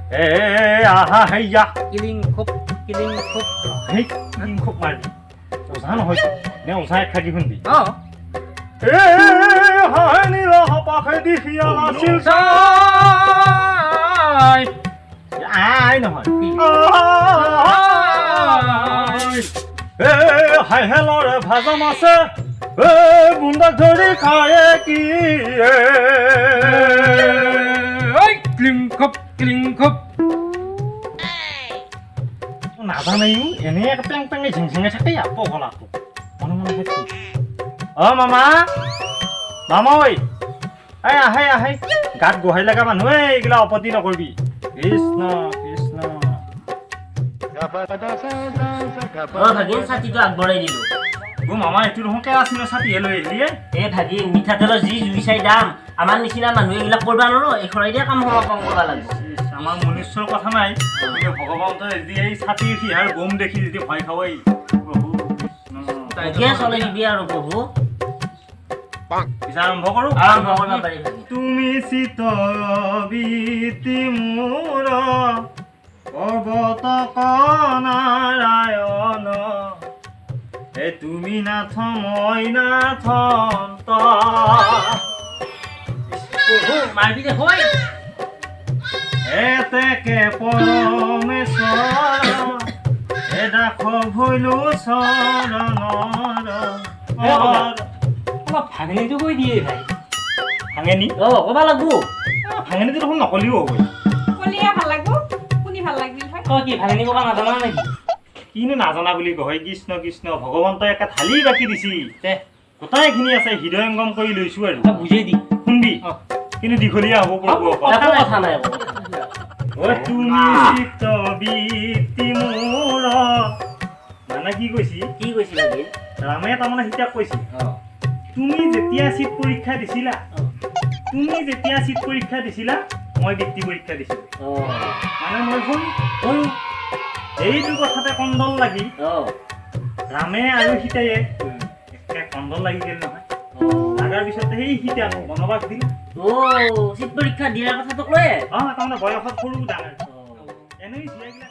এ আহা হেয়া কিলিং খোপ কিলিং খোপ। হেই, কিলিং খোপ মাৰবি, ওজা নহয় নে? ওজা এক থাকি শুনবি। অ। এ হায় নীল পাখে দিশিয়া নাছিল চাই আই নহয়, এ হাই হেলৰে ভাজা মাছে এ বুন্দা ধৰি খায়ে কি? ঐ ক্লিং খোপ ক্লিং খোপ। নাজানেও, এনে পেং পেঙে ঝেং ঝেঙে থাকে পগলাটো মনে মনে থাকি। অ মামা, মামা ঐ, এই আহে আহে, গাত গোহাই লগা মানুহ, এইগিলা আপত্তি নকৰিবি। কৃষ্ণ কৃষ্ণ। অ ভাগিন, ছাতিটো আগবঢ়াই দিলো। অ মামা, এইটো দেখোন কেৰাচিনৰ ছাতিহে লৈ আহিলি। এ ভাগিন, মিঠাতেলৰ যি জুই চাই দাম, আমাৰ নিচিনা মানুহে এইবিলাক কৰিব নোৱাৰো। এই খৰাই দিয়ে কাম সমাপন কৰিব লাগিব। আমাৰ মনুষ্যৰ কথা নাই, কিন্তু ভগৱন্তই যদি এই ছাতিৰ সিহাৰ বোম দেখি যদি ভয় খাৱাই, প্ৰভু কৃষ্ণ। এতিয়া চলাই দিবি আৰু প্ৰভু। পিছে আৰম্ভ কৰোঁ। আৰম্ভ কৰিব পাৰি ভাগিন। তুমি চিত বৃত্তি মোৰ পৰ্বতক নাৰায়ণ, হে তুমি নাথ মই নাথ। প্ৰভু, মাৰবি দে হয়। এতেকে পৰমেশ্বৰ হে দাস ভৈলো চৰণৰ। অলপ ভাঙনিটো কৈ দিয়ে ভাই। ভাঙেনি? অ, ক'বা লাগব। ভাঙেনিটো দেখোন নকলিও হ'ব। কলিয়া ভাল লাগব, শুনি ভাল লাগিল হয়। তই কি ভাঙনি ক'বা নাজানা নেকি? কিনো নাজানা বুলি কয়? কৃষ্ণ কৃষ্ণ, ভগৱন্তই একে ঢালি বাকি দিছি। দে। গোটেইখিনি আছে, হৃদয়ংগম কৰি লৈছো আৰু। তই বুজাই দি। শুনবি? অ। কিন্তু দীঘলীয়া হ'ব প্ৰভু অকল। একো কথা নাই, একো কথা নাই। অ তুমি চিত্ত বৃত্তি মোৰ, মানে কি কৈছি? কি কৈছি ভাগিন? ৰামে তাৰমানে সীতাক কৈছি, অ। তুমি যেতিয়া চিট পৰীক্ষা দিছিলা, তুমি যেতিয়া চিট পৰীক্ষা দিছিলা, মই বৃত্তি পৰীক্ষা দিছিলো। অ। মানে মই সৰু। এইটো কথাতে কন্দল লাগি ৰামে আৰু সীতায়ে একে কন্দল লাগি গ'ল নহয়। লাগাৰ পিছতে সেই সীতাক বনবাস দিলে। অ, চিট পৰীক্ষা দিয়াৰ কথাটোক লৈয়ে। অ, তাৰমানে বয়সত সৰু ডাঙৰ এনেই জীয়াইগিলা।